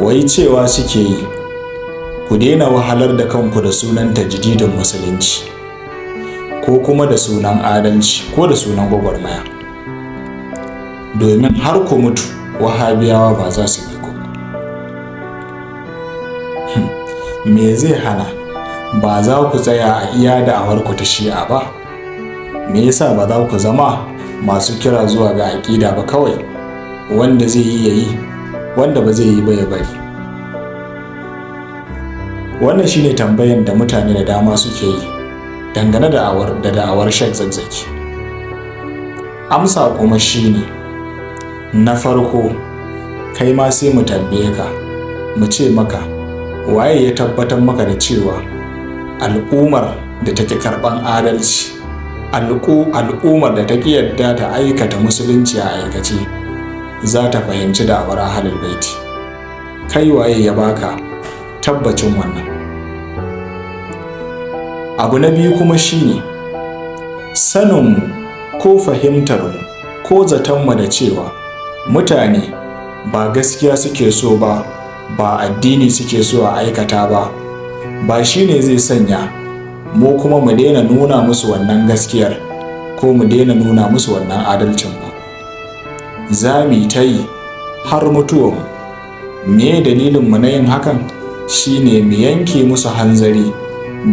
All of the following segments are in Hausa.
Wai cewa suke yi, ku daina wahalar da kanku da sunan tajdidin musulunci, ko kuma da sunan adalci, ko da sunan gwagwarmaya. Domin har ku mutu, wahabiyawa ba za su bi ku ba. Me zai hana ba za ku tsaya a iya da'awarku ta Shi'a ba? Me yasa ba za ku zama masu kira zuwa ga aƙida ba kawai? Wanda zai yi yayi, wanda ba zai yi ba ya bari. Wannan shine tambayan da mutane da dama suke yi dangane da da'awar Sheikh Zakzaky. Amsa kuma shine, na farko, kai ma sai mu tambaye ka, mu ce maka, waye ya tabbatar maka da cewa al'ummar da take karɓan adalci, al'ummar da take yadda ta aikata musulunci a aikace, za ta fahimci da'awar Ahlul Baiti? Kai waye ya baka tabbacin wannan? Abu na biyu kuma shine saninmu ko fahimtarmu ko zatonmu da cewa mutane ba gaskiya suke so ba, ba addini suke so a aikata ba, ba shine zai sanya mu kuma mu daina nuna musu wannan gaskiyar ko mu daina nuna musu wannan adalcin ba. Za mu ta yi har mutuwanmu. Me dalilinmu na yin hakan? Shine mu yanke musu hanzari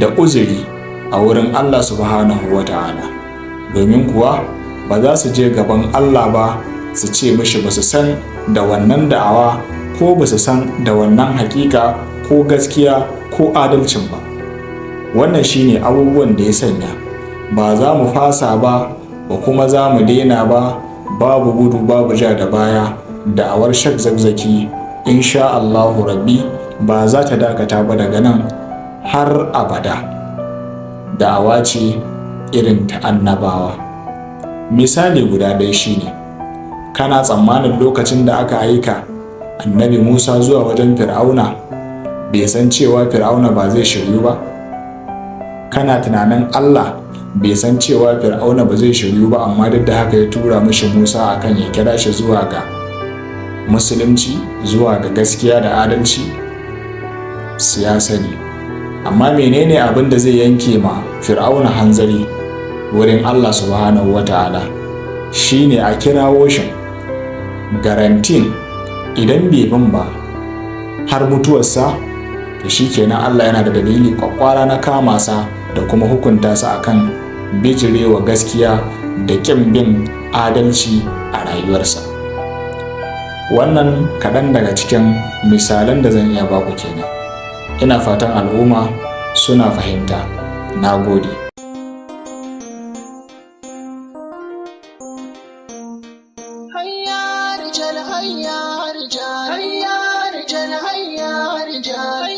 da uzuri a wurin Allah subhanahu wa ta'ala. Domin kuwa ba za su je gaban Allah ba su ce mishi ba su san da wannan da'awa ko ba su san da wannan hakika ko gaskiya ko adalcin ba. Wannan shine abubuwan da ya sanya ba za mu fasa ba, ba kuma za mu daina ba. Babu gudu, babu ja da baya. Da'awar Sheikh Zakzaky insha Allahu Rabbi ba za ta dakata ba daga nan har abada. Da'awa ce irin ta annabawa. Misali guda ɗaya shine, kana tsammanin lokacin da aka aika Annabi Musa zuwa wajen Fir'auna bai san cewa Fir'auna ba zai shiryu ba? Kana tunanin Allah bai san cewa Fir'auna ba zai shiryu ba, amma duk da haka ya tura mishi Musa akan ya kira shi zuwa ga musulunci, zuwa ga gaskiya da adalci? Siyasa ne. Amma menene abin da zai yanke ma Fir'auna hanzari wurin Allah subhanahu wata'ala? Shine a kirawo shi, garantin idan bai bin ba har mutuwarsa, to shikenan Allah yana da dalili kwakwara na kama sa da kuma hukunta sa akan bijirewa gaskiya da ƙin bin adalci a rayuwarsa. Wannan kaɗan daga cikin misalan da zan iya baku kenan. Ina fatan al'umma suna fahimta. Na gode. Hayya rijal, hayya rijal, hayya rijal, hayya rijal.